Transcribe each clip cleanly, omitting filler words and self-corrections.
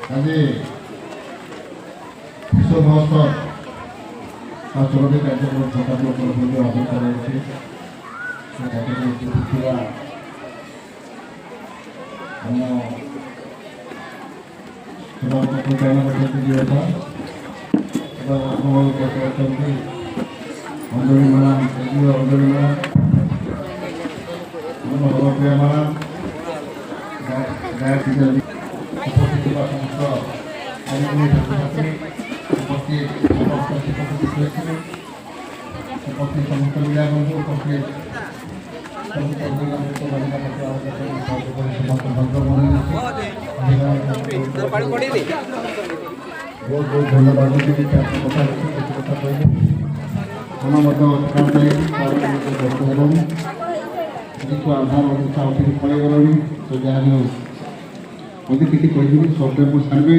ଆଜି ଶିଶୁ ମହୋତ୍ସବ ବା ସୁରଭି କାର୍ଯ୍ୟକ୍ରମ ଶତାବ୍ଦୀ ଉପଲବ୍ଧି ଆୟୋଜନ କରାଯାଇଛି। ସେ କାର୍ଯ୍ୟକ୍ରମ ଉପସ୍ଥିତ ଥିବା ଆମ ସଭାପତି ପରିଚାଳନା କରିଛନ୍ତି ଦିବସ ଏବଂ ଆମ ଉପସ୍ଥିତ ଅଛନ୍ତି ଅଞ୍ଜଳି ମ୍ୟାଡ଼ାମ୍, ଅଞ୍ଜଳି ମ୍ୟାଡ଼ାମ୍, ଆମ ହରପ୍ରିୟା ମ୍ୟାଡ଼ାମ୍, ଉପସ୍ଥିତ ଥିବା ସମସ୍ତ ଛାତ୍ରଛାତ୍ରୀ, ଉପସ୍ଥିତ ସମସ୍ତ ଶିକ୍ଷକ ଶିକ୍ଷୟିତ୍ରୀ, ଉପସ୍ଥିତ ସମସ୍ତ ମିଡ଼ିଆ ବନ୍ଧୁ, ଉପସ୍ଥିତ ସବୁ ସମସ୍ତ ଭଦ୍ରମଣ୍ଡଳୀ, ବହୁତ ବହୁତ ଧନ୍ୟବାଦ। କିଛି କଥା ଅଛି, କିଛି କଥା କହିଲେ ମନ ମଧ୍ୟ ଅତିକ୍ରାନ୍ତ ହେଇଛି, ତାପରେ ମଧ୍ୟ ବ୍ୟସ୍ତ ହେଲଣି। ଯେହେତୁ ଆଧାର ଓଡ଼ିଶା ଉଠିକି ପଳେଇଗଲଣି, ତ ଯାହା ବି ହଉ ଯଦି କିଛି କହିଯିବି, ସଫ୍ଟୱେର୍ ମୁଁ ସାରିବି।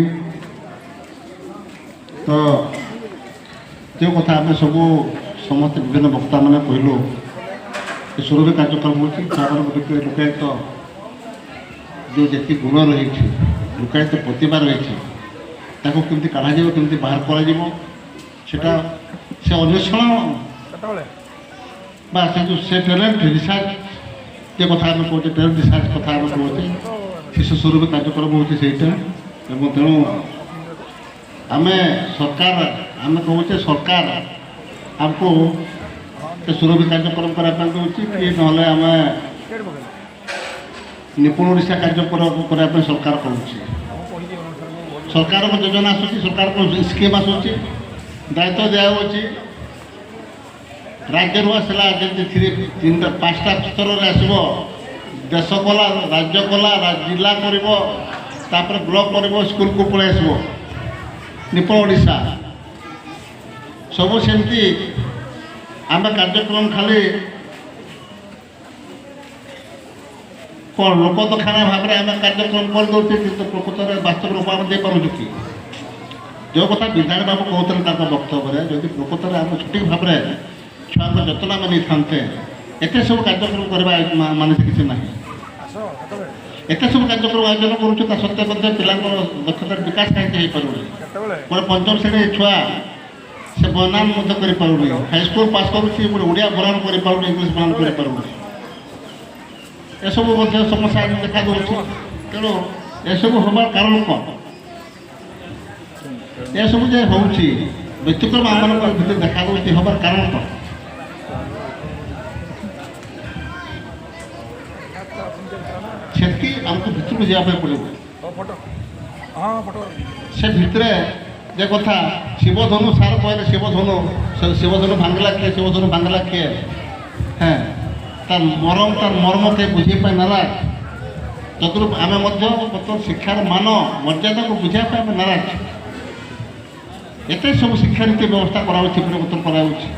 ତ ଯେଉଁ କଥା ଆମେ ସବୁ ସମସ୍ତେ ବିଭିନ୍ନ ବକ୍ତାମାନେ କହିଲୁ, ଏ ସୁରଭି କାର୍ଯ୍ୟକ୍ରମ ହେଉଛି ଛୁଆମାନଙ୍କ ଭିତରେ ଲୁକାୟିତ ଯେଉଁ ଯେତିକି ଗୁଣ ରହିଛି, ଲୁକାୟିତ ପ୍ରତିଭା ରହିଛି, ତାକୁ କେମିତି କାଢ଼ାଯିବ, କେମିତି ବାହାର କରାଯିବ, ସେଟା ସେ ଅନ୍ୱେଷଣ ବା ସେ ଯେଉଁ ସେ ଟ୍ୟାଲେଣ୍ଟ ରିସର୍ଚ୍ଚ ଯେ କଥା ଆମେ କହୁଛେ, ଟ୍ୟାଲେଣ୍ଟ ରିସର୍ଚ୍ଚ କଥା ଆମେ କହୁଛେ, ଶିଶୁ ସୁରଭି କାର୍ଯ୍ୟକ୍ରମ ହେଉଛି ସେଇଟା। ଏବଂ ତେଣୁ ଆମେ ସରକାର, ଆମେ କହୁଛେ ସରକାର ଆମକୁ ସେ ସୁରଭି କାର୍ଯ୍ୟକ୍ରମ କରିବା ପାଇଁ ଦେଉଛି କି ନହେଲେ ଆମେ ନିପୁଣ ଓଡ଼ିଶା କାର୍ଯ୍ୟକ୍ରମ କରିବା ପାଇଁ ସରକାର କହୁଛି। ସରକାରଙ୍କ ଯୋଜନା ଆସୁଛି, ସରକାରଙ୍କ ସ୍କିମ୍ ଆସୁଛି, ଦାୟିତ୍ୱ ଦିଆହେଉଛି। ରାଜ୍ୟରୁ ଆସିଲା ଯେମିତି ଥ୍ରୀ ତିନିଟା ପାଞ୍ଚଟା ସ୍ତରରେ ଆସିବ। ଦେଶ କଲା, ରାଜ୍ୟ କଲା, ଜିଲ୍ଲା କରିବ, ତାପରେ ବ୍ଲକ କରିବ, ସ୍କୁଲକୁ ପଳେଇ ଆସିବ ନିପୁଣ ଓଡ଼ିଶା। ସବୁ ସେମିତି ଆମେ କାର୍ଯ୍ୟକ୍ରମ ଖାଲି କ'ଣ ଲୋକ ଦଖାନା ଭାବରେ ଆମେ କାର୍ଯ୍ୟକ୍ରମ କରିଦେଉଛେ, କିନ୍ତୁ ପ୍ରକୃତରେ ବାସ୍ତବ ରୂପ ଆମେ ଦେଇପାରୁଛୁ କି? ଯେଉଁ କଥା ବିଧାନ ବାବୁ କହୁଥିଲେ ତାଙ୍କ ବକ୍ତବ୍ୟରେ, ଯଦି ପ୍ରକୃତରେ ଆମେ ସଠିକ୍ ଭାବରେ ଛୁଆଙ୍କ ଯତ୍ନ ଆମେ ନେଇଥାନ୍ତେ, ଏତେ ସବୁ କାର୍ଯ୍ୟକ୍ରମ କରିବା ମାନେ କିଛି ନାହିଁ। ଏତେ ସବୁ କାର୍ଯ୍ୟକ୍ରମ ଆୟୋଜନ କରୁଛୁ, ତା ସତ୍ତ୍ୱେ ମଧ୍ୟ ପିଲାଙ୍କର ଦକ୍ଷତାର ବିକାଶ କାହିଁକି ହେଇପାରୁନି? ଗୋଟେ ପଞ୍ଚମ ଶ୍ରେଣୀ ଛୁଆ ସେ ବନାନ ମଧ୍ୟ କରିପାରୁନି, ହାଇସ୍କୁଲ ପାସ୍ କରୁଛି, ଗୋଟେ ଓଡ଼ିଆ ବନାନ କରିପାରୁନି, ଇଂଲିଶ ବନାନ କରିପାରୁନି। ଏସବୁ ମଧ୍ୟ ସମସ୍ୟା ଆଜି ଦେଖାଦେଉଛି। ତେଣୁ ଏସବୁ ହେବାର କାରଣ କ'ଣ? ଏସବୁ ଯେ ହେଉଛି ବ୍ୟତିକ୍ରମ ଆମମାନଙ୍କ ଭିତରେ ଦେଖାଦେଉଛି, ହେବାର କାରଣ କ'ଣ? ସେତିକି ଆମକୁ ଭିତରକୁ ଯିବା ପାଇଁ ପଡ଼ିବ। ସେ ଭିତରେ ଯେ କଥା ଶିବଧନୁ ସାର୍ କହିଲେ, ଶିବଧନୁ, ଶିବଧନୁ ଭାଙ୍ଗିଲା କିଏ? ଶିବଧନୁ ଭାଙ୍ଗିଲା କିଏ? ହେଁ, ତାର ମରମ, ତାର ମର୍ମ କିଏ ବୁଝିବା ପାଇଁ ନାରାଜ। ତଦ୍ରୂପ ଆମେ ମଧ୍ୟ ବର୍ତ୍ତମାନ ଶିକ୍ଷାର ମାନ ମର୍ଯ୍ୟାଦାକୁ ବୁଝିବା ପାଇଁ ଆମେ ନାରାଜ। ଏତେ ସବୁ ଶିକ୍ଷାନୀତି ବ୍ୟବସ୍ଥା କରାଯାଉଛି, ପରିବର୍ତ୍ତନ କରାଯାଉଛି,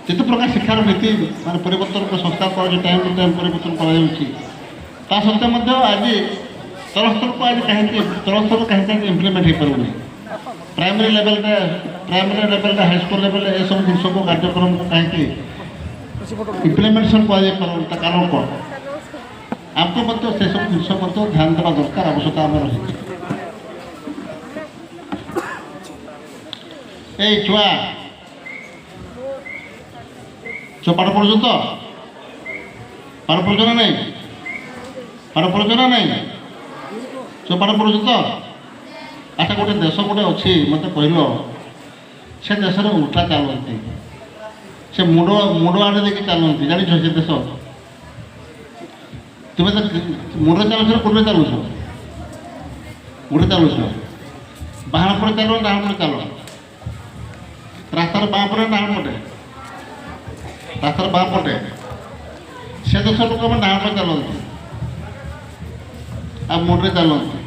ଯେତେ ପ୍ରକାର ଶିକ୍ଷାର ନୀତି ମାନେ ପରିବର୍ତ୍ତନ ସଂସ୍କାର କରାଯାଉଛି, ଟାଇମ୍ ଟୁ ଟାଇମ୍ ପରିବର୍ତ୍ତନ କରାଯାଉଛି, ତା ସତ୍ତ୍ୱେ ମଧ୍ୟ ଆଜି ତଳସ୍ତରକୁ ଆଜି କାହିଁକି, ତଳସ୍ତରକୁ କାହିଁକି ଆଜି ଇମ୍ପ୍ଲିମେଣ୍ଟ ହେଇପାରୁନି? ପ୍ରାଇମେରୀ ଲେଭେଲରେ, ପ୍ରାଇମେରୀ ଲେଭେଲରେ, ହାଇସ୍କୁଲ ଲେଭେଲରେ ଏସବୁ ଜିନିଷକୁ କାର୍ଯ୍ୟକ୍ରମକୁ କାହିଁକି ଇମ୍ପ୍ଲିମେଣ୍ଟେସନ୍ କରାଯାଇପାରୁନି? ତା କାରଣ କ'ଣ? ଆମକୁ ମଧ୍ୟ ସେସବୁ ଜିନିଷ ମଧ୍ୟ ଧ୍ୟାନ ଦେବା ଦରକାର, ଆବଶ୍ୟକତା ଆମର ରହିଛି। ଏଇ ଛୁଆ ଛୁଆ ପାଠ ପଢ଼ୁଛ ତ? ପାଠ ପଢ଼ୁଛ ନା ନାଇଁ? ପାଠ ପଢ଼ୁଛ ନା ନାଇଁ? ସବୁ ପାଠ ପଢ଼ୁଛ ତ? ଆଚ୍ଛା, ଗୋଟେ ଦେଶ ଗୋଟେ ଅଛି, ମୋତେ କହିଲ, ସେ ଦେଶରେ ଉଲ୍ଟା ଚାଲନ୍ତି, ସେ ମୁଣ୍ଡ ମୁଣ୍ଡ ଆଡ଼େ ଦେଇକି ଚାଲନ୍ତି, ଜାଣିଛ ସେ ଦେଶ? ତୁମେ ତ ମୁଣ୍ଡରେ ଚାଲୁଛ ନା କୋଉଠି ଚାଲୁଛ? ମୁଣ୍ଡରେ ଚାଲୁଛ। ବାହାଣ ପଟେ ଚାଲ, ଡାହାଣ ପଟେ ଚାଲ? ରାସ୍ତାର ବାଁ ପଟେ, ଡାହାଣ ପଟେ? ରାସ୍ତାର ବାଁ ପଟେ। ସେ ଦେଶ ଲୋକମାନେ ଡାହାଣ ପଟେ ଚାଲନ୍ତି ଆଉ ମୁଣ୍ଡରେ ଚାଲନ୍ତି।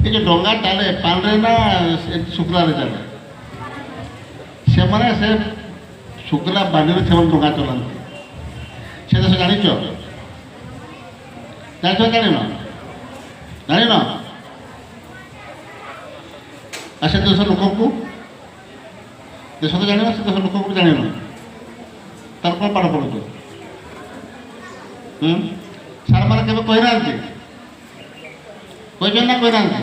ଏ ଯେଉଁ ଡଙ୍ଗା ଚାଲେ ପାଣିରେ ନା ଶୁଖିଲାରେ ଚାଲେ? ସେମାନେ ସେ ଶୁଖିଲା ବାଲିରେ ସେମାନେ ଡଙ୍ଗା ଚଲାନ୍ତି। ସେ ଦେଶ ଜାଣିଛ? ଜାଣିଛ? ଜାଣିନ? ଜାଣିନ? ଆଉ ସେ ଦେଶ ଲୋକଙ୍କୁ, ଦେଶ ତ ଜାଣିନ, ସେ ଦେଶ ଲୋକଙ୍କୁ ଜାଣିନ, ତାର କ'ଣ ପାଠ ପଢ଼ୁଛ? ସାର୍ମାନେ କେବେ କହିନାହାନ୍ତି? କହିଛନ୍ତି ନା କହିନାହାନ୍ତି?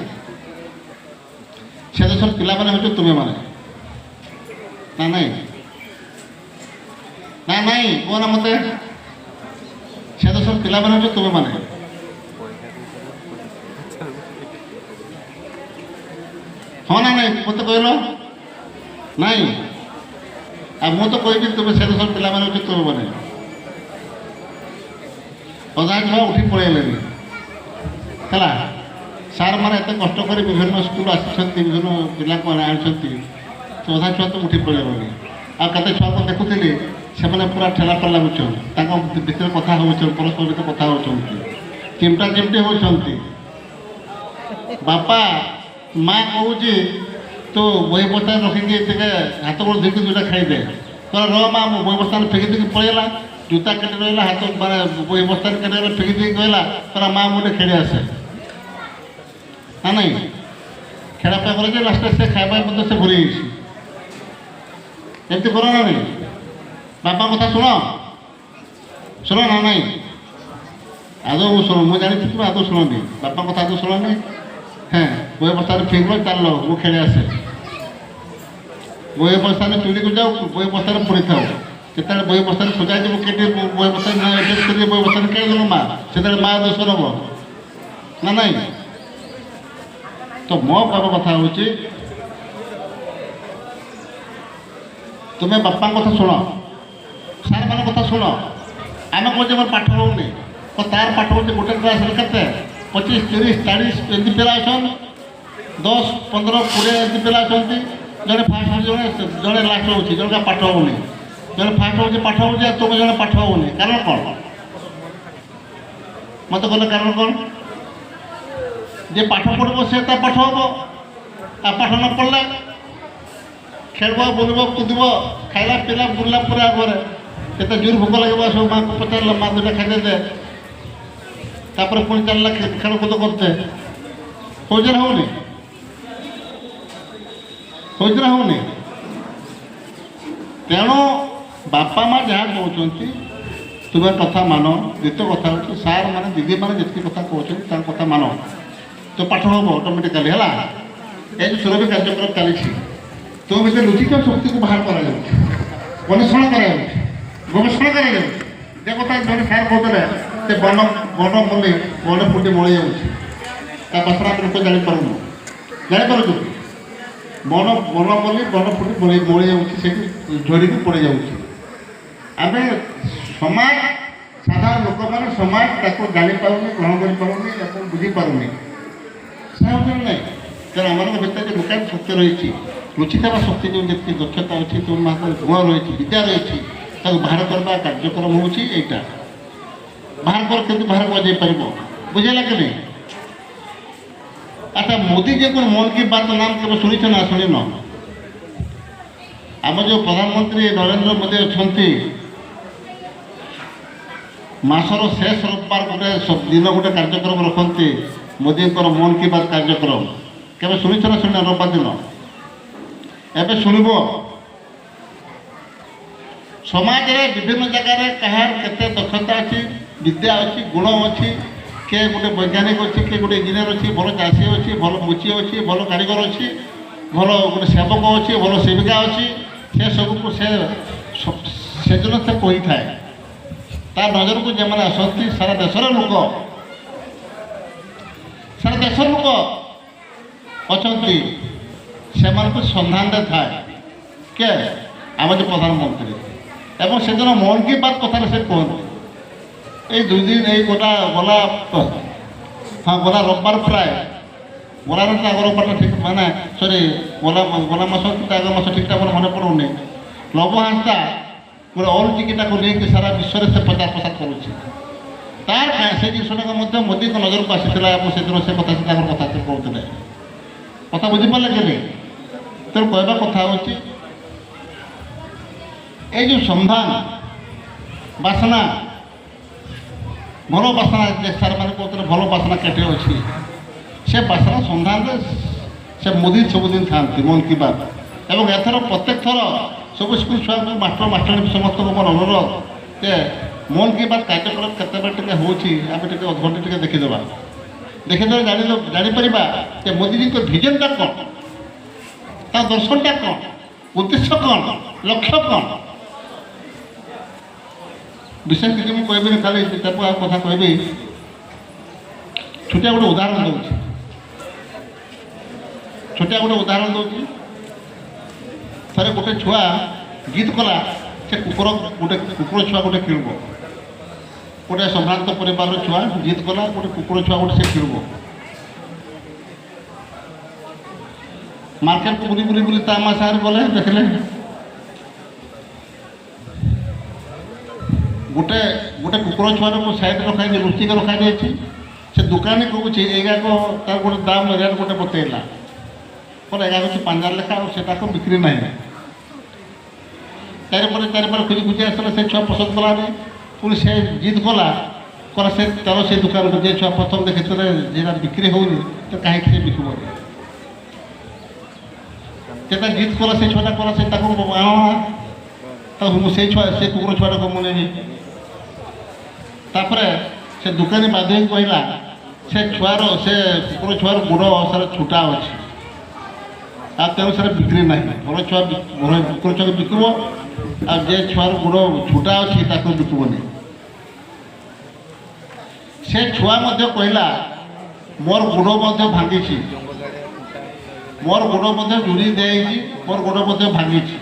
ସେ ଦେଶର ପିଲାମାନେ ହେଉଛ ତୁମେମାନେ, ନା ନାଇଁ? ନା ନାଇଁ, କୁହ ନା ମୋତେ। ସେ ଦେଶର ପିଲାମାନେ ହେଉଛ ତୁମେମାନେ। ହଁ ନା ନାଇଁ ମୋତେ କହିଲ? ନାଇଁ, ଆଉ ମୁଁ ତ କହିବି ତୁମେ ସେ ଦେଶର ପିଲାମାନେ ହେଉଛ ତୁମେମାନେ। ଅଧା ଛୁଆ ଉଠି ପଳେଇଲେଣି। ହେଲା, ସାର୍ ମାନେ ଏତେ କଷ୍ଟ କରି ବିଭିନ୍ନ ସ୍କୁଲ ଆସିଛନ୍ତି, ବିଭିନ୍ନ ପିଲାଙ୍କୁ ଆଣିଛନ୍ତି, ତ ଅଧା ଛୁଆ ତ ଉଠି ପଳେଇଲେଣି। ଆଉ କେତେ ଛୁଆକୁ ଦେଖୁଥିଲି, ସେମାନେ ପୁରା ଠେଲା ପେଲା ଲାଗୁଛନ୍ତି, ତାଙ୍କ ଭିତରେ କଥା ହେଉଛନ୍ତି, ପରସ୍ପର ଭିତରେ କଥା ହେଉଛନ୍ତି, ଚିମଟା ଚିମଟି ହେଉଛନ୍ତି। ବାପା ମା କହୁଛି, ତୁ ବହି ବସ୍ତାରେ ରଖିକି ଟିକେ ହାତ ଗୋଡ଼ ଧୋଇକି ଦୁଇଟା ଖାଇଦେ। କହିଲା, ର ମା, ମୁଁ ବହି ବସ୍ତାରେ ଫେଙ୍କି ଦେଇକି ପଳେଇଲା। ଜୁତା କେଟେ ରହିଲା, ହାତ ମାନେ ବହି ବସ୍ତାରେ କେଟେ ରହିଲା, ଫେଙ୍କି ଦେଇକି କହିଲା, ମା ମୁଁ ଟିକେ ଖେଳି ଆସେ। ନା ନାଇଁ, ଖେଳା ପାଇଁ କଲେ ଯେ ଲାଷ୍ଟରେ ସେ ଖାଇବା ପାଇଁ ମଧ୍ୟ ସେ ଭୁଲି ଯାଇଛି। ଏମିତି କର ନା ନାଇଁ? ବାପାଙ୍କ କଥା ଶୁଣ, ଶୁଣ ନା ନାଇଁ? ଆଦୌ ଶୁଣ, ମୁଁ ଜାଣିଛି ତୁମେ ଆଦୌ ଶୁଣନି, ବାପାଙ୍କ କଥା ଆଦୌ ଶୁଣନି। হ্যাঁ, ବହି ବସ୍ତାରେ ଫିଙ୍ଗିବ, ଚାଲ ମୁଁ ଖେଳି ଆସେ। ବହି ବସ୍ତାରେ ଚୁଲିକୁ ଯାଉ, ବହି ବସ୍ତାରେ ପଡ଼ିଥାଉ। ଯେତେବେଳେ ବହି ବସ୍ତାରେ ଖୋଜା ଯିବ, କେଠି ବହି ବସ୍ତାରେ ବହି ବସ୍ତାରେ କେଳିଦେଲ ମା, ସେତେବେଳେ ମା ଦୋଷ ନେବ ନା ନାଇଁ? ତ ମୋ କହିବା କଥା ହେଉଛି, ତୁମେ ବାପାଙ୍କ କଥା ଶୁଣ, ସାର୍ମାନଙ୍କ କଥା ଶୁଣ। ଆମେ କହୁଛେ ମୋର ପାଠ ହେଉନି, ତ ତାର ପାଠ ହେଉଛି। ଗୋଟେ କ୍ଲାସ୍ରେ କେତେ, 25, 30, 40 ଏମିତି ପିଲା ଅଛନ୍, 10, 15, 20 ଏମିତି ପିଲା ଅଛନ୍ତି। ଜଣେ ଫାଷ୍ଟ ହେଉଛି, ଜଣେ ଲାଷ୍ଟ ହେଉଛି, ଜଣକା ପାଠ ହେଉନି। ଜଣେ ଫାଷ୍ଟ ହେଉଛି, ପାଠ ହେଉଛି, ଆଉ ତୁମେ ଜଣେ ପାଠ ହେଉନି। କାରଣ କ'ଣ ମୋତେ କହିଲେ? କାରଣ କ'ଣ? ଯେ ପାଠ ପଢ଼ିବ ସେ ତା ପାଠ ହେବ, ଆଉ ପାଠ ନ ପଢ଼ିଲେ ଖେଳିବ, ବୁଲିବ, କୁଦିବ, ଖାଇଲା ପିଲା ବୁଲିଲା ପରେ ଘରେ କେତେ ଜୋର ଭୋକ ଲାଗିବ, ସବୁ ମାଆକୁ ପଚାରିଲା, ମା ଦୁଇଟା ଖାଇଦେଲେ, ତାପରେ ପୁଣି ଚାଲିଲା ଖେଳକୁଦ କରତେ। ହେଉଛି ନା ହେଉନି? ହେଉଛି ନା ହେଉନି? ତେଣୁ ବାପା ମା ଯାହା କହୁଛନ୍ତି ତୁମେ କଥା ମାନ। ଦ୍ୱିତୀୟ କଥା ହେଉଛି, ସାର୍ ମାନେ ଦିଦି ମାନେ ଯେତିକି କଥା କହୁଛନ୍ତି ତାଙ୍କ କଥା ମାନ, ତ ପାଠ ହେବ ଅଟୋମେଟିକାଲି। ହେଲା, ଏ ଯେଉଁ ସୁରଭି କାର୍ଯ୍ୟକ୍ରମ ଚାଲିଛି, ତୁମ ଭିତରେ ଲୁଚିଥିବା ଶକ୍ତିକୁ ବାହାର କରାଯାଉଛି, ଅନ୍ୱେଷଣ କରାଯାଉଛି, ଗବେଷଣା କରାଯାଉଛି। ଯେ କଥା ଜଣେ ସାର୍ କହୁଥିଲେ, ସେ ବନ ବନ ମଲ୍ଲି ବନ ଫୁଟି ମଳି ଯାଉଛି, ତା ବାସନା ଆମେ ଲୋକ ଜାଣିପାରୁନୁ। ଜାଣିପାରୁଛୁ? ବନ ବନ ମଲ୍ଲି ବନ ଫୁଟି ମଳି ମଳି ଯାଉଛି, ସେଠି ଝରିକି ପଡ଼ିଯାଉଛି। ଆମେ ସମାଜ, ସାଧାରଣ ଲୋକମାନେ, ସମାଜ ତାକୁ ଜାଣିପାରୁନି, ଗ୍ରହଣ କରିପାରୁନି ଏବଂ ବୁଝିପାରୁନି। ସେ ହେଉଛି ନାଇଁ, କାରଣ ଆମମାନଙ୍କ ଭିତରେ ଯେଉଁ ଲୁକାୟିତ ଶକ୍ତି ରହିଛି, ଲୁଚିଥିବା ଶକ୍ତି, ଯେଉଁ ଯେତିକି ଦକ୍ଷତା ଅଛି, ତୁମ ହାତରେ ଗୁଣ ରହିଛି, ବିଦ୍ୟା ରହିଛି, ତାକୁ ବାହାର କରିବା କାର୍ଯ୍ୟକ୍ରମ ହେଉଛି ଏଇଟା। ବାହାର କର, କେମିତି ବାହାର କରାଯାଇପାରିବ, ବୁଝିଲା କି ନାଇଁ? ଆଚ୍ଛା, ମୋଦିଜୀଙ୍କର ମନ କି ବାତ ନାମ କେବେ ଶୁଣିଛ ନା ଶୁଣିନ? ଆମ ଯେଉଁ ପ୍ରଧାନମନ୍ତ୍ରୀ ନରେନ୍ଦ୍ର ମୋଦି ଅଛନ୍ତି, ମାସର ଶେଷ ରବିବାର ଗୋଟେ ଦିନ ଗୋଟେ କାର୍ଯ୍ୟକ୍ରମ ରଖନ୍ତି, ମୋଦିଙ୍କର ମନ କି ବାତ କାର୍ଯ୍ୟକ୍ରମ। କେବେ ଶୁଣିଛ ନା ଶୁଣିନ? ରବିବାର ଦିନ ଏବେ ଶୁଣିବ। ସମାଜରେ ବିଭିନ୍ନ ଜାଗାରେ କାହାର କେତେ ଦକ୍ଷତା ଅଛି, ବିଦ୍ୟା ଅଛି, ଗୁଣ ଅଛି, କିଏ ଗୋଟେ ବୈଜ୍ଞାନିକ ଅଛି, କିଏ ଗୋଟେ ଇଞ୍ଜିନିୟର ଅଛି, ଭଲ ଚାଷୀ ଅଛି, ଭଲ ମୁଚି ଅଛି, ଭଲ କାରିଗର ଅଛି, ଭଲ ଗୋଟେ ସେବକ ଅଛି, ଭଲ ସେବିକା ଅଛି, ସେ ସବୁକୁ ସେ ସେଦିନ ସେ କହିଥାଏ। ତା ନଜରକୁ ଯେଉଁମାନେ ଆସନ୍ତି, ସାରା ଦେଶର ଲୋକ, ସାରା ଦେଶର ଲୋକ ଅଛନ୍ତି, ସେମାନଙ୍କୁ ସନ୍ଧାନରେ ଥାଏ କିଏ? ଆମ ଯେଉଁ ପ୍ରଧାନମନ୍ତ୍ରୀ। ଏବଂ ସେଦିନ ମନ କି ବାତ କଥାରେ ସେ କୁହନ୍ତି। ଏଇ 2 ଦିନ, ଏଇ ଗୋଟା ଗଲା, ହଁ, ଗଲା ରବିବାର, ପ୍ରାୟ ଗଲା ଆଗ ରବିବାରଟା ଠିକ୍, ମାନେ ସରି, ଗଲା ଗଲା ମାସ କି ଆଗ ମାସ, ଠିକ୍ଟା ମୋର ମନେ ପଡ଼ୁନି, ଲବ ହାଁସଦା ଗୋଟେ ଅଲ୍ ଚିକିଟାକୁ ନେଇକି ସାରା ବିଶ୍ୱରେ ସେ ପ୍ରଚାର ପ୍ରସାର କରୁଛି। ତାର ସେ ଜିନିଷଟାକୁ ମଧ୍ୟ ମୋଦିଙ୍କ ନଜରକୁ ଆସିଥିଲା ଏବଂ ସେଦିନ ସେ କଥା, ସେ ତାଙ୍କର କଥା ସେ କହୁଥିଲେ। କଥା ବୁଝିପାରିଲେ କି ନାହିଁ? ତେଣୁ କହିବା କଥା ହେଉଛି, ଏଇ ଯେଉଁ ସନ୍ଧାନ, ବାସନା, ଭଲ ବାସନା, ଯେ ସାର୍ ମାନେ କହୁଥିଲେ ଭଲ ବାସନା କେତେ ଅଛି, ସେ ବାସନା ସନ୍ଧାନରେ ସେ ମୋଦି ସବୁଦିନ ଥାଆନ୍ତି ମନ କି ବାତ। ଏବଂ ଏଥର ପ୍ରତ୍ୟେକ ଥର ସବୁ ସ୍କୁଲ ଛୁଆଙ୍କୁ, ମାଷ୍ଟର ମାଷ୍ଟରାଣୀ ସମସ୍ତଙ୍କୁ ମୋର ଅନୁରୋଧ ଯେ ମନ କି ବାତ କାର୍ଯ୍ୟକ୍ରମ କେତେବେଳେ ଟିକେ ହେଉଛି, ଆମେ ଟିକେ ଅଧଘଣ୍ଟେ ଟିକେ ଦେଖିଦେବା। ଦେଖିଦେଲେ ଜାଣିପାରିବା ଯେ ମୋଦିଜୀଙ୍କ ଭିଜନଟା କ'ଣ, ତା ଦର୍ଶନଟା କ'ଣ, ଉଦ୍ଦେଶ୍ୟ କ'ଣ, ଲକ୍ଷ୍ୟ କ'ଣ। ବିଶେଷ କିଛି ମୁଁ କହିବିନି, ଖାଲି ତାକୁ ଆଉ କଥା କହିବି। ଛୋଟିଆ ଗୋଟେ ଉଦାହରଣ ଦେଉଛି, ଛୋଟିଆ ଗୋଟେ ଉଦାହରଣ ଦେଉଛି। ଥରେ ଗୋଟେ ଛୁଆ ଜିଦ୍ କଲା, ସେ କୁକୁର, ଗୋଟେ କୁକୁର ଛୁଆ ଗୋଟେ କିଣିବ। ଗୋଟେ ସମ୍ଭ୍ରାନ୍ତ ପରିବାରର ଛୁଆ ଜିଦ୍ କଲା, ଗୋଟେ କୁକୁର ଛୁଆ ଗୋଟେ ସେ କିଣିବ। ମାର୍କେଟକୁ ବୁଲି ବୁଲି ବୁଲି ତା ମା ସାଙ୍ଗରେ ଗଲେ, ଦେଖିଲେ ଗୋଟେ ଗୋଟେ କୁକୁର ଛୁଆର ସାଇଡ଼୍ ରଖାଯାଇଛି, ଲୁଚିକି ରଖାଯାଇଛି। ସେ ଦୋକାନୀ କହୁଛି ଏଇଗାକ ତାର ଗୋଟେ ଦାମ ରେଟ୍ ଗୋଟେ ବତେଇଲା, କହିଲା ଏଗା ହେଉଛି 5,000 ଲେଖା, ଆଉ ସେଟାକୁ ବିକ୍ରି ନାହିଁ। ଚାରିପଟେ ଚାରିପଟେ ଖୋଜି ଖୋଜି ଆସିଲା, ସେ ଛୁଆ ପସନ୍ଦ କଲାନି। ପୁଣି ସେ ଜିଦ୍ କଲା, କହିଲା ସେ ତାର ସେ ଦୋକାନକୁ ଯେ ଛୁଆ ପ୍ରଥମ ଦେଖିଥିଲେ ଯେଟା ବିକ୍ରି ହେଉନି ତ କାହିଁକି ସେ ବିକିବନି। ସେଟା ଜିଦ୍ କଲା, ସେ ଛୁଆଟା କଲା, ସେ ତାକୁ ଆଣ, ତାକୁ ମୁଁ ସେଇ ଛୁଆ, ସେ କୁକୁର ଛୁଆଟାକୁ ମୁଁ ନେବି। ତାପରେ ସେ ଦୋକାନୀ ବାଧ୍ୟ ହେଇକି କହିଲା, ସେ ଛୁଆର, ସେ କୁକୁର ଛୁଆର ଗୋଡ଼ ସାରା ଛୁଟା ଅଛି, ଆଉ ତେଣୁ ସେଟା ବିକ୍ରି ନାହିଁ। ଭଲ ଛୁଆ, ଭଲ କୁକୁର ଛୁଆକୁ ବିକିବ, ଆଉ ଯେ ଛୁଆର ଗୋଡ଼ ଛୁଟା ଅଛି ତାକୁ ବିକିବନି। ସେ ଛୁଆ ମଧ୍ୟ କହିଲା, ମୋର ଗୋଡ଼ ମଧ୍ୟ ଭାଙ୍ଗିଛି, ମୋର ଗୋଡ଼ ମଧ୍ୟ ଯୋଡ଼ି ଦିଆଯାଇଛି, ମୋର ଗୋଡ଼ ମଧ୍ୟ ଭାଙ୍ଗିଛି,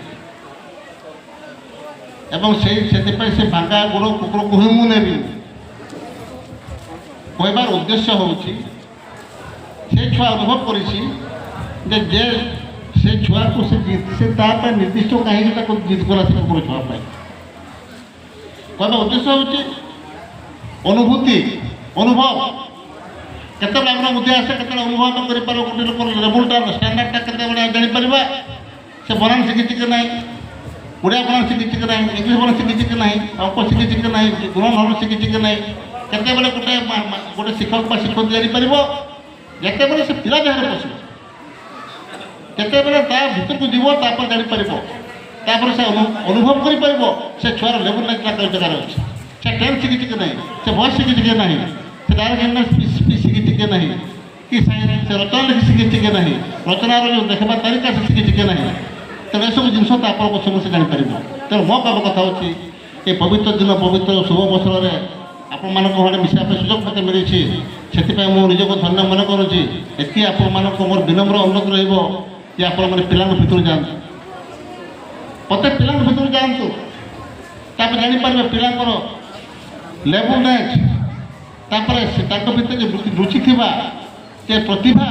ଏବଂ ସେଇ ସେଥିପାଇଁ ସେ ଭାଙ୍ଗା ଗୋଡ଼ କୁକୁରକୁ ହିଁ ମୁଁ ନେବି। କହିବାର ଉଦ୍ଦେଶ୍ୟ ହେଉଛି, ସେ ଛୁଆ ଅନୁଭବ କରିଛି ଯେ ସେ ଛୁଆକୁ ସେ ସେ ତା ପାଇଁ ନିର୍ଦ୍ଦିଷ୍ଟ କାହିଁକି ତାକୁ ଜିଦ୍ କଲା ସେ କୁକୁର ଛୁଆ ପାଇଁ। କହିବା ଉଦ୍ଦେଶ୍ୟ ହେଉଛି ଅନୁଭୂତି, ଅନୁଭବ। କେତେବେଳେ ଆମର ବୁଦ୍ଧି ଆସେ, କେତେବେଳେ ଅନୁଭବ ଆମେ କରିପାରିବ। ଗୋଟେ ଲୋକର ଲେବୁଲଟା, ଷ୍ଟାଣ୍ଡାର୍ଡ଼ଟା କେତେବେଳେ ଜାଣିପାରିବା? ସେ ବନାନ ଶିଖିଛି କି ନାହିଁ, ଓଡ଼ିଆ ବନାନ ଶିଖିଛି କି ନାହିଁ, ଇଂଲିଶ ବନାନ ଶିଖିଛି କି ନାହିଁ, ଅଙ୍କ ଶିଖିଛି କି ନାହିଁ, ଗୁଣନ ହରଣ ଶିଖିଛି କି ନାହିଁ। କେତେବେଳେ ଗୋଟେ ଗୋଟେ ଶିକ୍ଷକ ବା ଶିକ୍ଷୟିତ୍ରୀ ଜାଣିପାରିବ? ଯେତେବେଳେ ସେ ପିଲା ଦେହରେ ପଶିବ, ଯେତେବେଳେ ତା ଭିତରକୁ ଯିବ, ତାପରେ ଜାଣିପାରିବ। ତାପରେ ସେ ଅନୁଭବ କରିପାରିବ ସେ ଛୁଆର ଲେବୁଲ କେଉଁ ଜାଗାରେ ଅଛି, ସେ ଟେନ୍ଥ ଶିଖିଛି କି ନାହିଁ, ସେ ଭଏସ୍ ଶିଖିଛି କି ନାହିଁ, ସେ ଡାଇରେକ୍ଟ ସ୍ପିଚ୍ ଶିଖିଛି କି ନାହିଁ, କି ସେ ରଚନା ଲେଖି ଶିଖିଛି କି ନାହିଁ, ରଚନାର ଯେଉଁ ଦେଖିବା ତାରିକା ସେ ଶିଖିଛି କି ନାହିଁ। ତେଣୁ ଏସବୁ ଜିନିଷ ତାପରେ ପଛକୁ ସେ ଜାଣିପାରିବ। ତେଣୁ ମୋ କହିବା କଥା ହେଉଛି, ଏ ପବିତ୍ର ଦିନ, ପବିତ୍ର ଶୁଭ ଅବସରରେ ଆପଣମାନଙ୍କ ଘରେ ମିଶିବା ପାଇଁ ସୁଯୋଗ ମୋତେ ମିଳିଛି, ସେଥିପାଇଁ ମୁଁ ନିଜକୁ ଧନ୍ୟ ମନେ କରୁଛି। ଏତିକି ଆପଣମାନଙ୍କୁ ମୋର ବିନମ୍ର ଅନୁରୋଧ ରହିବ ଯେ ଆପଣମାନେ ପିଲାଙ୍କ ଭିତରୁ ଯାଆନ୍ତୁ, ପ୍ରତ୍ୟେକ ପିଲାଙ୍କ ଭିତରୁ ଯାଆନ୍ତୁ, ତାପରେ ଜାଣିପାରିବେ ପିଲାଙ୍କର ଲେବୁଲନେସ୍, ତାପରେ ସେ ତାଙ୍କ ଭିତରେ ଯେ ରୁଚି ଥିବା ଯେ ପ୍ରତିଭା,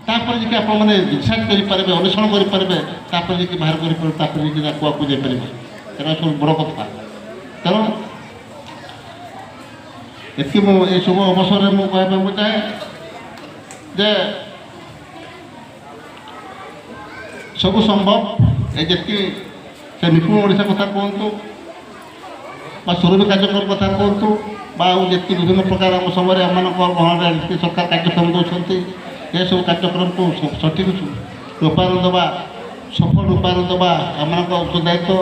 ତାପରେ ଯାଇକି ଆପଣମାନେ ରିସର୍ଚ୍ଚ କରିପାରିବେ, ଅନ୍ୱେଷଣ କରିପାରିବେ, ତାପରେ ଯାଇକି ବାହାର କରିପାରିବେ, ତାପରେ ଯାଇକି ତାକୁ ଆଗକୁ ଯାଇପାରିବେ। ଏଇଟା ସବୁ ବଡ଼ କଥା। ତେଣୁ ଏତିକି ମୁଁ ଏ ଶୁଭ ଅବସରରେ ମୁଁ କହିବା ପାଇଁ ଚାହେଁ ଯେ ସବୁ ସମ୍ଭବ। ଏ ଯେତିକି ସେ ନିପୁଣ ଓଡ଼ିଶା କଥା କୁହନ୍ତୁ ବା ସୁରଭି କାର୍ଯ୍ୟକ୍ରମ କଥା କୁହନ୍ତୁ ବା ଆଉ ଯେତିକି ବିଭିନ୍ନ ପ୍ରକାର ଆମ ସମୟରେ ଆମମାନଙ୍କ ଗହଣରେ ଯେତିକି ସରକାର କାର୍ଯ୍ୟକ୍ରମ ଦେଉଛନ୍ତି, ଏସବୁ କାର୍ଯ୍ୟକ୍ରମକୁ ସଠିକ୍ ରୂପାୟନ ଦେବା, ସଫଳ ରୂପାୟନ ଦେବା ଆମମାନଙ୍କ ଉତ୍ତରଦାୟିତ୍ୱ।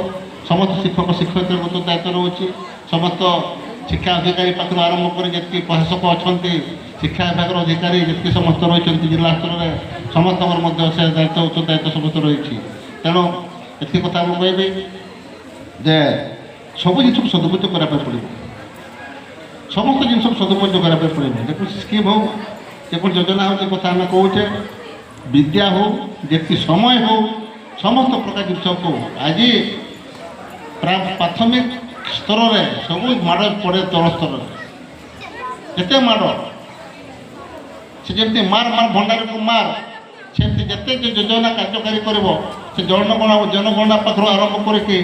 ସମସ୍ତ ଶିକ୍ଷକ ଶିକ୍ଷୟିତ୍ରୀଙ୍କ ଉତ୍ତରଦାୟିତ୍ୱ ରହୁଛି। ସମସ୍ତ ଶିକ୍ଷା ଅଧିକାରୀ ପାଖରୁ ଆରମ୍ଭ କରି ଯେତିକି ପ୍ରଶାସକ ଅଛନ୍ତି, ଶିକ୍ଷା ବିଭାଗର ଅଧିକାରୀ ଯେତିକି ସମସ୍ତ ରହିଛନ୍ତି ଜିଲ୍ଲା ସ୍ତରରେ, ସମସ୍ତଙ୍କର ମଧ୍ୟ ସେ ଦାୟିତ୍ୱ, ଉତ୍ତରଦାୟିତ୍ୱ ସମସ୍ତ ରହିଛି। ତେଣୁ ଏତିକି କଥା ମୁଁ କହିବି ଯେ ସବୁ ଜିନିଷକୁ ସଦୁପଯୋଗ କରିବା ପାଇଁ ପଡ଼ିବ, ସମସ୍ତ ଜିନିଷକୁ ସଦୁପଯୋଗ କରିବା ପାଇଁ ପଡ଼ିବ। ଯେକୌଣସି ସ୍କିମ୍ ହେଉ, ଯେକୌଣସି ଯୋଜନା ହେଉ, ଯେ କଥା ଆମେ କହୁଛେ, ବିଦ୍ୟା ହେଉ, ଯେତିକି ସମୟ ହେଉ, ସମସ୍ତ ପ୍ରକାର ଜିନିଷକୁ ଆଜି ପ୍ରାଥମିକ ସ୍ତରରେ ସବୁ ମାଡ଼ ପଡ଼େ। ତଳ ସ୍ତରରେ ଯେତେ ମାଡ଼, ସେ ଯେମିତି ମାର ମାର ଭଣ୍ଡାରକୁ ମାର, ସେମିତି ଯେତେ ଯୋଜନା କାର୍ଯ୍ୟକାରୀ କରିବ, ସେ ଜନଗଣନା, ଜନଗଣନା ପାଖରୁ ଆରମ୍ଭ କରିକି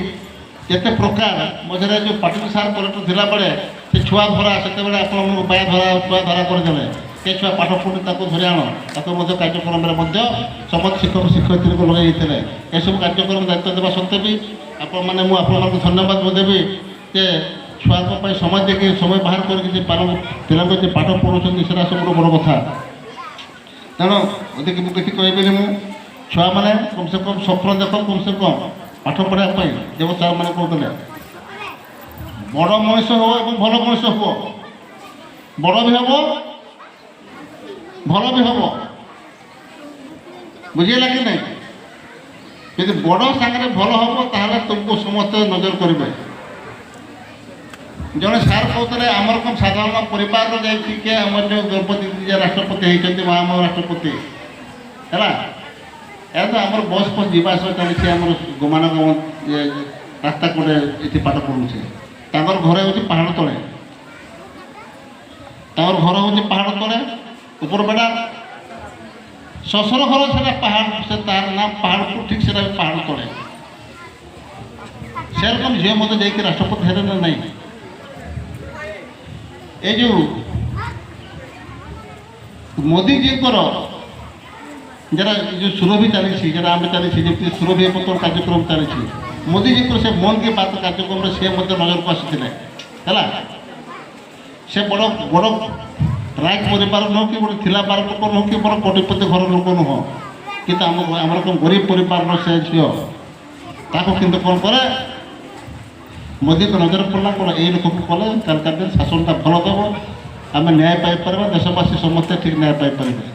ଯେତେ ପ୍ରକାର। ମଝିରେ ଯେଉଁ ପାଟିଲ ସାର୍ କଲେକ୍ଟର ଥିଲାବେଳେ ସେ ଛୁଆ ଧରା, ସେତେବେଳେ ଆପଣଙ୍କୁ ବାୟା ଧରା, ଛୁଆ ଧରା କରିଦେଲେ, ସେ ଛୁଆ ପାଠ ପଢ଼ି ତାକୁ ଧରି ଆଣ, ତାକୁ ମଧ୍ୟ କାର୍ଯ୍ୟକ୍ରମରେ ମଧ୍ୟ ସମସ୍ତ ଶିକ୍ଷକ ଶିକ୍ଷୟିତ୍ରୀଙ୍କୁ ଲଗାଇ ଦେଇଥିଲେ। ଏସବୁ କାର୍ଯ୍ୟକ୍ରମ ଦାୟିତ୍ୱ ଦେବା ସତ୍ତ୍ୱେ ବି ଆପଣମାନେ, ମୁଁ ଆପଣମାନଙ୍କୁ ଧନ୍ୟବାଦ ଦେବି ଯେ ଛୁଆଙ୍କ ପାଇଁ ସମୟ ଦେଇକି, ସମୟ ବାହାର କରିକି ଯେ ପିଲାଙ୍କୁ ଯେ ପାଠ ପଢ଼ୁଛନ୍ତି, ସେଟା ସବୁଠୁ ବଡ଼ କଥା। ତେଣୁ ଅଧିକ ମୁଁ କିଛି କହିବିନି। ମୁଁ ଛୁଆମାନେ କମ୍ ସେ କମ୍ ସ୍ୱପ୍ନ ଦେଖ, କମ୍ ସେ କମ୍ ପାଠ ପଢ଼ିବା ପାଇଁ। ଯେଉଁ ସାର୍ମାନେ କହୁଥିଲେ, ବଡ଼ ମଣିଷ ହୁଅ ଏବଂ ଭଲ ମଣିଷ ହୁଅ, ବଡ଼ ବି ହେବ, ଭଲ ବି ହେବ। ବୁଝିହେଲା କି ନାହିଁ? ଯଦି ବଡ଼ ସାଙ୍ଗରେ ଭଲ ହେବ, ତାହେଲେ ତୁମକୁ ସମସ୍ତେ ନଜର କରିବେ। ଜଣେ ସାର୍ କହୁଥିଲେ, ଆମର କ'ଣ ସାଧାରଣ ପରିବାରର ଯାଇକି କିଏ ଆମର ଯେଉଁ ଦ୍ରୌପଦୀ ଯେ ରାଷ୍ଟ୍ରପତି ହେଇଛନ୍ତି, ମହାମହିମ ରାଷ୍ଟ୍ରପତି ହେଲା। ଏହା ତ ଆମର ବସ୍ ଫସ୍ ଯିବା ଆସିବା ଚାଲିଛି, ଆମର ଗମନାଗମନ ଇଏ ରାସ୍ତା ଗୋଟେ। ଏଠି ପାଠ ପଢ଼ୁଛେ, ତାଙ୍କର ଘର ହେଉଛି ପାହାଡ଼ ତଳେ। ତାଙ୍କର ଘର ହେଉଛି ପାହାଡ଼ ତଳେ, ଉପର ବେଡ଼ା। ଶ୍ୱଶୁର ଘର ସେଟା ପାହାଡ଼, ସେ ତାର ନାମ ପାହାଡ଼ପୁର, ଠିକ୍ ସେଟା ବି ପାହାଡ଼ ତଳେ। ସେରକମ ଝିଅ ମଧ୍ୟ ଯାଇକି ରାଷ୍ଟ୍ରପତି ହେଲେ ନା ନାହିଁ? ଏ ଯେଉଁ ମୋଦିଜୀଙ୍କର ଯାରା ଯେଉଁ ସୁରଭି ଚାଲିଛି, ଯାରା ଆମେ ଚାଲିଛି, ଯେମିତି ସୁରଭି ପତ୍ର କାର୍ଯ୍ୟକ୍ରମ ଚାଲିଛି, ମୋଦିଜୀଙ୍କର ସେ ମନ୍ କି ବାତ୍ କାର୍ଯ୍ୟକ୍ରମରେ ସେ ମଧ୍ୟ ନଜରକୁ ଆସିଥିଲେ। ହେଲା, ସେ ବଡ଼ ବଡ଼ ରାଜ ପରିବାର ନୁହଁ କି ଗୋଟେ ଥିଲା ବାର ଲୋକ ନୁହଁ କି ବଡ଼ କୋଟିପତି ଘର ଲୋକ ନୁହଁ, କିନ୍ତୁ ଆମର କ'ଣ ଗରିବ ପରିବାରର ସେ ଝିଅ। ତାକୁ କିନ୍ତୁ କ'ଣ କରେ, ମୋଦିଙ୍କ ନଜର ପଡ଼ିଲା। କ'ଣ ଏଇ ଲୋକକୁ କଲେ କାଲକାଟାରେ ଶାସନଟା ଭଲ ଦେବ, ଆମେ ନ୍ୟାୟ ପାଇପାରିବା, ଦେଶବାସୀ ସମସ୍ତେ ଠିକ୍ ନ୍ୟାୟ ପାଇପାରିବେ।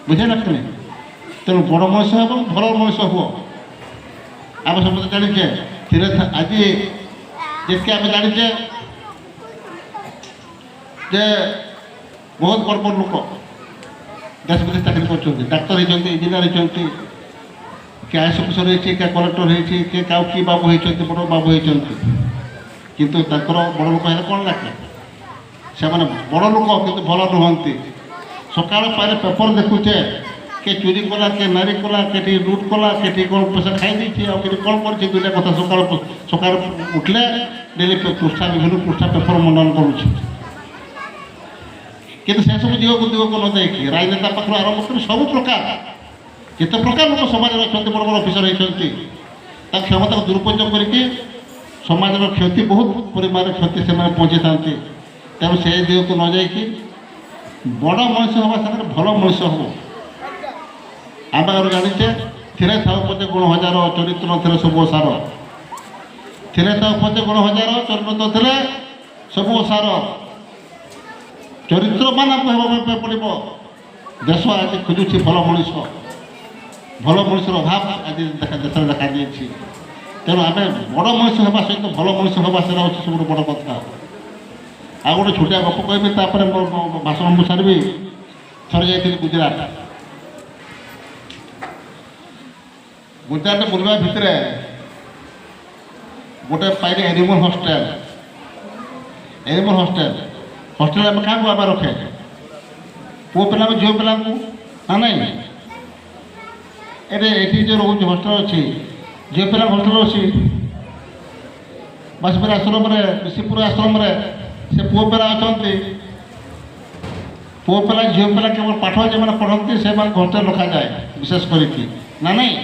ବୁଝିଲା କି ନାହିଁ? ତେଣୁ ବଡ଼ ମଣିଷ ହେବ, ଭଲ ମଣିଷ ହୁଅ। ଆମେ ସମସ୍ତେ ଜାଣିଛେ ଥିଲେ ଆଜି ଯେତିକି ଆମେ ଜାଣିଛେ ଯେ ବହୁତ ବଡ଼ ବଡ଼ ଲୋକ ଦେଶ ବିଦେଶ ଚାକିରି କରୁଛନ୍ତି, ଡାକ୍ତର ହେଇଛନ୍ତି, ଇଞ୍ଜିନିୟର ହେଇଛନ୍ତି, କିଏ is officer ହେଇଛି, କିଏ କଲେକ୍ଟର ହେଇଛି, କିଏ କାଉ କି ବାବୁ ହେଇଛନ୍ତି, ବଡ଼ ବାବୁ ହେଇଛନ୍ତି। କିନ୍ତୁ ତାଙ୍କର ବଡ଼ ଲୋକ ହେଲେ କ'ଣ ଲାଗେ? ସେମାନେ ବଡ଼ ଲୋକ କିନ୍ତୁ ଭଲ ନୁହନ୍ତି। ସକାଳ ପାଇଲେ ପେପର ଦେଖୁଛେ, କିଏ ଚୋରି କଲା, କିଏ ନାରୀ କଲା, କେଠି ଲୁଟ୍ କଲା, କେଠି କ'ଣ ପଇସା ଖାଇ ଦେଇଛି, ଆଉ କେଠି କ'ଣ କରିଛି। ଦୁଇଟା କଥା ସକାଳ ସକାଳୁ ଉଠିଲେ ଡେଲି ପୃଷ୍ଠା, ବିଭିନ୍ନ ପୃଷ୍ଠା ପେପର ମଣ୍ଡନ କରୁଛି। କିନ୍ତୁ ସେସବୁ ଦିଗକୁ ଦିଗକୁ ନ ଯାଇକି ରାଜନେତା ପାଖରୁ ଆରମ୍ଭ କରି ସବୁ ପ୍ରକାର ଯେତେ ପ୍ରକାର ଲୋକ ସମାଜରେ ଅଛନ୍ତି, ବଡ଼ ବଡ଼ ଅଫିସର ହେଇଛନ୍ତି, ତା କ୍ଷମତାକୁ ଦୁରୁପଯୋଗ କରିକି ସମାଜର କ୍ଷତି, ବହୁତ ପରିମାଣରେ କ୍ଷତି ସେମାନେ ପହଞ୍ଚିଥାନ୍ତି। ତେଣୁ ସେ ଦିଗକୁ ନ ଯାଇକି ବଡ଼ ମଣିଷ ହେବା ସାଙ୍ଗରେ ଭଲ ମଣିଷ ହେବ। ଆମେ ଆଉ ଜାଣିଛେ, ଥିଲେ ଥାଉ ପଛେ ଗୁଣ ହଜାର, ଚରିତ୍ର ନଥିଲେ ସବୁ ଅସାର। ଥିଲେ ଥାଉ ପଛେ ଗୁଣ ହଜାର, ଚରିତ୍ର ନଥିଲେ ସବୁ ଅସାର। ଚରିତ୍ରବାନ ଆମକୁ ହେବା ପାଇଁ ପଡ଼ିବ। ଦେଶ ଆଜି ଖୋଜୁଛି ଭଲ ମଣିଷ। ଭଲ ମଣିଷର ଅଭାବ ଆଜି ଦେଖା ଦେଶରେ ଦେଖାଦେଇଛି। ତେଣୁ ଆମେ ବଡ଼ ମଣିଷ ହେବା ସହିତ ଭଲ ମଣିଷ ହେବା, ସେଟା ହେଉଛି ସବୁଠୁ ବଡ଼ କଥା। ଆଉ ଗୋଟେ ଛୋଟିଆ ଗପ କହିବି, ତାପରେ ମୋ ଭାଷଣ ମୁଁ ସାରିବି। ଥରେ ଯାଇଥିଲି ଗୁଜୁରାଟ। ଗୁଜୁରାଟ ବୁଲିବା ଭିତରେ ଗୋଟେ ପାଇଲି animal hostel. Animal hostel, hostel ଆମେ କାହାକୁ ଆମେ ରଖେ? ପୁଅ ପିଲାଙ୍କୁ, ଝିଅ ପିଲାଙ୍କୁ ନା ନାଇଁ? ଏଠି ଯେଉଁ ରହୁଛି ହଷ୍ଟେଲ ଅଛି, ଝିଅ ପିଲାଙ୍କ ହଷ୍ଟେଲ ଅଛି ବାସପୁର ଆଶ୍ରମରେ, ବିଶିପୁର ଆଶ୍ରମରେ ସେ ପୁଅ ପିଲା ଅଛନ୍ତି। ପୁଅ ପିଲା, ଝିଅ ପିଲା କେବଳ ପାଠ ଯେଉଁମାନେ ପଢ଼ନ୍ତି ସେମାନଙ୍କୁ ହଷ୍ଟେଲ ରଖାଯାଏ ବିଶେଷ କରିକି, ନା ନାଇଁ?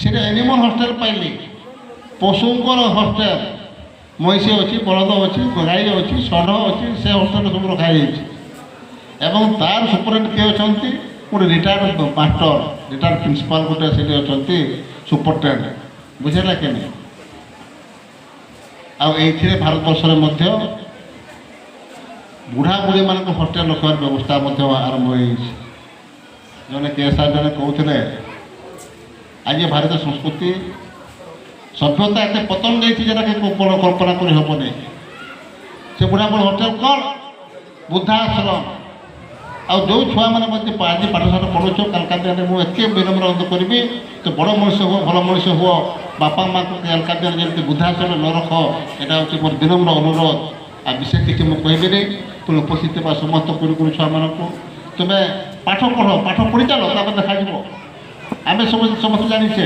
ସେଠି ଏନିମଲ୍ ହଷ୍ଟେଲ ପାଇଲି, ପଶୁଙ୍କର ହଷ୍ଟେଲ। ମଇଁଷି ଅଛି, ବଳଦ ଅଛି, ଗାଈ ଅଛି, ଷଢ଼ ଅଛି, ସେ ହଷ୍ଟେଲ ସବୁ ରଖାଯାଇଛି। ଏବଂ ତାର ସୁପରିଟେଣ୍ଡେଣ୍ଟ କିଏ ଅଛନ୍ତି? ଗୋଟେ ରିଟାୟାର୍ଡ ମାଷ୍ଟର, ରିଟାୟାର୍ଡ ପ୍ରିନ୍ସିପାଲ ଗୋଟେ ସେଠି ଅଛନ୍ତି ସୁପରିଟେଣ୍ଡେଣ୍ଟ। ବୁଝିଲା କି ନାହିଁ? ଆଉ ଏଇଥିରେ ଭାରତବର୍ଷରେ ମଧ୍ୟ ବୁଢ଼ା ବୁଢ଼ୀମାନଙ୍କୁ ହଷ୍ଟେଲ ରଖିବାର ବ୍ୟବସ୍ଥା ମଧ୍ୟ ଆରମ୍ଭ ହୋଇଯାଇଛି। ଜଣେ କେ ସାର୍ ଜଣେ କହୁଥିଲେ, ଆଜି ଭାରତୀୟ ସଂସ୍କୃତି ସଭ୍ୟତା ଏତେ ପତନ ଯାଇଛି ଯେଟାକି କଳ୍ପନା କରି ହେବନି। ସେ ବୁଢ଼ା ବୁଢ଼ୀ ହୋଟେଲ କ'ଣ? ବୃଦ୍ଧାଶ୍ରମ। ଆଉ ଯେଉଁ ଛୁଆମାନେ ମଧ୍ୟ ଆଜି ପାଠଶାଠ ପଢ଼ୁଛ, କାଲକାଟାରେ ମୁଁ ଏତିକି ବିନମ୍ର ଅନୁରୋଧ କରିବି ତ ବଡ଼ ମଣିଷ ହୁଅ, ଭଲ ମଣିଷ ହୁଅ। ବାପା ମାଆଙ୍କୁ କାଲକାଟାରେ ଯେମିତି ବୃଦ୍ଧାଶ୍ରମ ନ ରଖ, ଏଇଟା ହେଉଛି ମୋର ବିନମ୍ର ଅନୁରୋଧ। ଆଉ ବିଶେଷ କିଛି ମୁଁ କହିବିନି। ପୁଣି ଉପସ୍ଥିତ ଥିବା ସମସ୍ତ କୁନି କୁନି ଛୁଆମାନଙ୍କୁ, ତୁମେ ପାଠ ପଢ଼, ପାଠ ପଢ଼ି ଚାଲ, ତାପରେ ଦେଖାଯିବ। ଆମେ ସବୁ ସମସ୍ତେ ଜାଣିଛେ,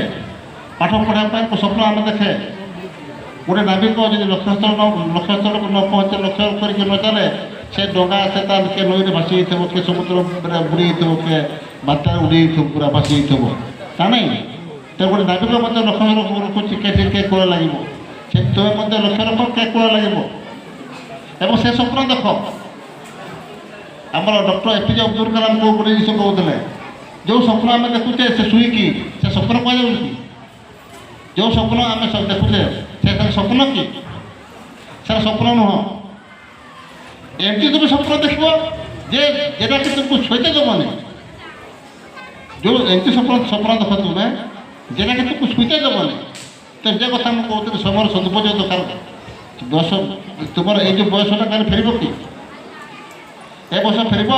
ପାଠ ପଢ଼ିବା ପାଇଁ ସ୍ୱପ୍ନ ଆମେ ଦେଖେ। ଗୋଟେ ନାବିକ ଯଦି ଲକ୍ଷ୍ୟସ୍ଥଳ ନ ଲକ୍ଷ୍ୟସ୍ଥଳକୁ ନ ପହଞ୍ଚେ, ଲକ୍ଷ୍ୟ କରିକି ନ ଚାଲେ, ସେ ଡଙ୍ଗା ସେ ତା କିଏ ନଈରେ ଭାସି ଯାଇଥିବ, କିଏ ସମୁଦ୍ରରେ ବୁଡ଼ି ଯାଇଥିବ, କିଏ ବାତ୍ୟାରେ ଉଡ଼ି ଯାଇଥିବ, ପୁରା ଭାସି ଯାଇଥିବ ତା ନାଇଁ? ତେଣୁ ଗୋଟେ ନାବିକ ମଧ୍ୟ ଲକ୍ଷ୍ୟ ରଖୁଛି କେ କୂଳ ଲାଗିବ। ସେ ତୁମେ ମଧ୍ୟ ଲକ୍ଷ୍ୟ ରଖ କେ କୂଳ ଲାଗିବ ଏବଂ ସେ ସ୍ୱପ୍ନ ଦେଖ। ଆମର ଡକ୍ଟର ଏପିଜେ ଅବ୍ଦୁଲ କାଲାମ ଗୋଟେ ଜିନିଷ କହୁଥିଲେ, ଯେଉଁ ସ୍ୱପ୍ନ ଆମେ ଦେଖୁଛେ ସେ ଶୋଇକି, ସେ ସ୍ୱପ୍ନ କୁହାଯାଉଛି କି? ଯେଉଁ ସ୍ୱପ୍ନ ଆମେ ସବୁ ଦେଖୁଛେ ସେ ସ୍ୱପ୍ନ କି? ସେଟା ସ୍ୱପ୍ନ ନୁହଁ। ଏମିତି ତୁମେ ସ୍ୱପ୍ନ ଦେଖିବ ଯେ ଯେଟାକି ତୁମକୁ ଶୋଇତେ ଦେବନି। ଯେଉଁ ଏମିତି ସ୍ୱପ୍ନ, ସ୍ୱପ୍ନ ଦେଖ ତୁମେ, ଯେଟାକି ତୁମକୁ ଶୋଇତେ ଦେବନି। ତ ଯେ କଥା ମୁଁ କହୁଥିଲି, ସମୟର ସଦୁପଯୋଗ ଦରକାର। ବୟସ ତୁମର, ଏଇ ଯେଉଁ ବୟସଟା କାଲି ଫେରିବ କି? ଏ ବର୍ଷ ଫେରିବ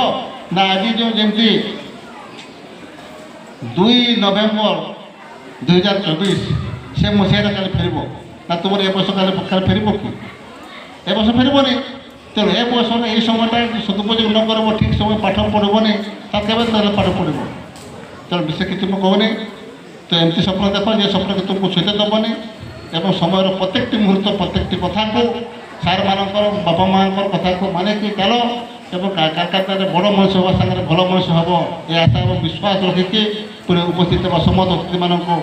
ନା? ଆଜି ଯେଉଁ ଯେମିତି 2 ନଭେମ୍ବର 2024, ସେ ମସିହାଟା କାଲି ଫେରିବ ନା? ତୁମର ଏ ବର୍ଷ କାଲି କାଲି ଫେରିବ କି? ଏ ବର୍ଷ ଫେରିବନି। ତେଣୁ ଏ ବୟସରେ ଏଇ ସମୟଟା ଯଦି ସଦୁପଯୋଗ ନ କରିବ, ଠିକ୍ ସମୟ ପାଠ ପଢ଼ିବନି, ତା କେବେ ତାହେଲେ ପାଠ ପଢ଼ିବ? ତେଣୁ ବିଶେଷ କିଛି ମୁଁ କହୁନି। ତ ଏମିତି ସ୍ୱପ୍ନ ଦେଖ ଯେ ସ୍ୱପ୍ନକୁ ତୁମକୁ ଶୋଇତେ ଦେବନି ଏବଂ ସମୟର ପ୍ରତ୍ୟେକଟି ମୁହୂର୍ତ୍ତ, ପ୍ରତ୍ୟେକଟି କଥାକୁ, ସାର୍ମାନଙ୍କର, ବାପା ମାଆଙ୍କର କଥାକୁ ମାନିକି ଚାଲ ଏବଂ କାଲକାଟାରେ ବଡ଼ ମଣିଷ ହେବା ସାଙ୍ଗରେ ଭଲ ମଣିଷ ହେବ, ଏ ଆଶା ଏବଂ ବିଶ୍ୱାସ ରଖିକି ପୁଣି ଉପସ୍ଥିତ ଥିବା ସମସ୍ତ ଅତିଥିମାନଙ୍କୁ,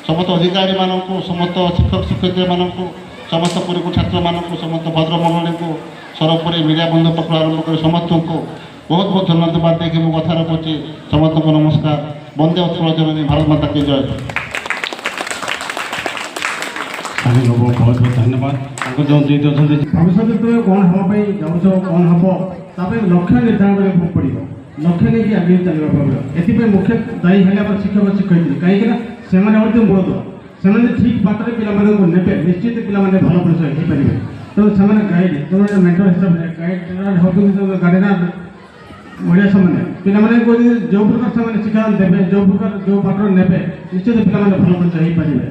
ସମସ୍ତ ଅଧିକାରୀମାନଙ୍କୁ, ସମସ୍ତ ଶିକ୍ଷକ ଶିକ୍ଷୟିତ୍ରୀମାନଙ୍କୁ, ସମସ୍ତ ପୁରୀକୁ ଛାତ୍ରମାନଙ୍କୁ, ସମସ୍ତ ଭଦ୍ରମଣ୍ଡଳୀଙ୍କୁ, ସର୍ବୋପରି ମିଡ଼ିଆ ବନ୍ଧୁ ପାଖରୁ ଆରମ୍ଭ କରି ସମସ୍ତଙ୍କୁ ବହୁତ ବହୁତ ଧନ୍ୟବାଦ ଦେଇକି ମୁଁ କଥା ରଖୁଛି। ସମସ୍ତଙ୍କୁ ନମସ୍କାର। ବନ୍ଦେ ଉତ୍କଳ ଜନନୀ, ଭାରତ ମାତା କି ଜୟ। ସାର୍ଙ୍କୁ ବହୁତ ବହୁତ ଧନ୍ୟବାଦ। ତାଙ୍କୁ ଯେଉଁ ଯେହେତୁ ଅଛନ୍ତି, ଭବିଷ୍ୟତରେ ତୁମେ କ'ଣ ହେବା ପାଇଁ ଯାଉଛ, କ'ଣ ହେବ, ତା ପାଇଁ ଲକ୍ଷ୍ୟ ନିର୍ଦ୍ଧାରଣ କରିବାକୁ ପଡ଼ିବ। ଲକ୍ଷ୍ୟ ନେଇକି ଆଗେଇ ଚାଲିବାକୁ ପଡ଼ିବ। ଏଥିପାଇଁ ମୁଖ୍ୟ ଦାୟୀ ହେଲେ ଆମର ଶିକ୍ଷକ ଶିକ୍ଷୟିତ୍ରୀ, କାହିଁକିନା ସେମାନେ ହେଉଛନ୍ତି ମୂଳଦୁଆ। ସେମାନେ ଠିକ୍ ବାଟରେ ପିଲାମାନଙ୍କୁ ନେବେ, ନିଶ୍ଚିତ ପିଲାମାନେ ଭଲ ମଣିଷ ହେଇପାରିବେ। ତେଣୁ ସେମାନେ ଗାଇଡ଼, ତେଣୁ ମେଣ୍ଟର ହିସାବରେ ଗାଇଡ଼ ହେଉଛନ୍ତି, ଗାର୍ଡିଆନ ବଢ଼ିଆ। ସେମାନେ ପିଲାମାନଙ୍କୁ ଯଦି ଯେଉଁ ପ୍ରକାର ସେମାନେ ଶିକ୍ଷା ଦେବେ, ଯେଉଁ ପ୍ରକାର ଯେଉଁ ବାଟରେ ନେବେ, ନିଶ୍ଚିତ ପିଲାମାନେ ଭଲ ମଣିଷ ହେଇପାରିବେ।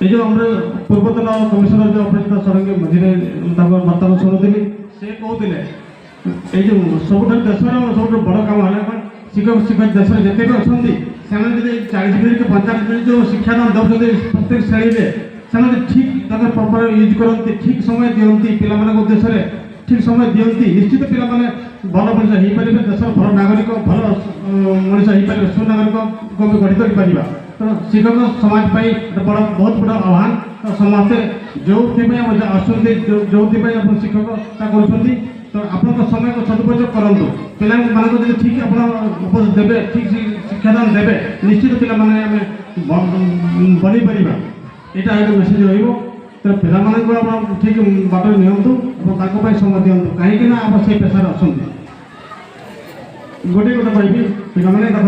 ଏ ଯେଉଁ ଆମର ପୂର୍ବତନ କମିଶନର ଯେଉଁ ଅପରାଜିତା ଷଡ଼ଙ୍ଗୀ, ମଝିରେ ତାଙ୍କ ବର୍ତ୍ତମାନ ଶୁଣୁଥିଲି, ସେ କହୁଥିଲେ ଏଇ ଯେଉଁ ସବୁଠାରୁ ଦେଶର ସବୁଠୁ ବଡ଼ କାମ ହେଲା କ'ଣ? ଶିକ୍ଷକ ଶିକ୍ଷକ ଦେଶରେ ଯେତେ ବି ଅଛନ୍ତି, ସେମାନେ ଯଦି 40 ମିନିଟ୍ କି 45 ମିନିଟ୍ ଯେଉଁ ଶିକ୍ଷାଦାନ ଦେଉଛନ୍ତି ପ୍ରତ୍ୟେକ ଶ୍ରେଣୀରେ, ସେମାନେ ଠିକ୍ ତାଙ୍କର ପ୍ରପର ୟୁଜ୍ କରନ୍ତି, ଠିକ୍ ସମୟ ଦିଅନ୍ତି, ପିଲାମାନଙ୍କ ଉଦ୍ଦେଶ୍ୟରେ ଠିକ୍ ସମୟ ଦିଅନ୍ତି, ନିଶ୍ଚିତ ପିଲାମାନେ ଭଲ ମଣିଷ ହେଇପାରିବେ, ଦେଶର ଭଲ ନାଗରିକ, ଭଲ ମଣିଷ ହେଇପାରିବେ, ସୁନାଗରିକ ଆମେ ଗଢ଼ି ତୋଳିପାରିବା। ତେଣୁ ଶିକ୍ଷକ ସମାଜ ପାଇଁ ଗୋଟେ ବଡ଼, ବହୁତ ବଡ଼ ଆହ୍ୱାନ। ତ ସମସ୍ତେ ଯେଉଁଥିପାଇଁ ଆମ ଆସୁଛନ୍ତି, ଯେଉଁଥିପାଇଁ ଆପଣ ଶିକ୍ଷକତା କରୁଛନ୍ତି, ତ ଆପଣଙ୍କ ସମୟକୁ ସଦୁପଯୋଗ କରନ୍ତୁ। ପିଲାମାନଙ୍କୁ ଯଦି ଠିକ୍ ଆପଣ ଉପଦେଶ ଦେବେ, ଠିକ୍ ଶିକ୍ଷାଦାନ ଦେବେ, ନିଶ୍ଚିତ ପିଲାମାନେ ଆମେ ବନେଇ ପାରିବା। ଏଇଟା ଗୋଟେ ମେସେଜ ରହିବ। ତ ପିଲାମାନଙ୍କୁ ଆପଣ ଠିକ୍ ବାଟରେ ନିଅନ୍ତୁ ଏବଂ ତାଙ୍କ ପାଇଁ ସମୟ ଦିଅନ୍ତୁ, କାହିଁକି ନା ଆପଣ ସେଇ ପେଶାରେ ଅଛନ୍ତି। ଗୋଟିଏ କଥା କହିବି, ପିଲାମାନେ ଦେଖ।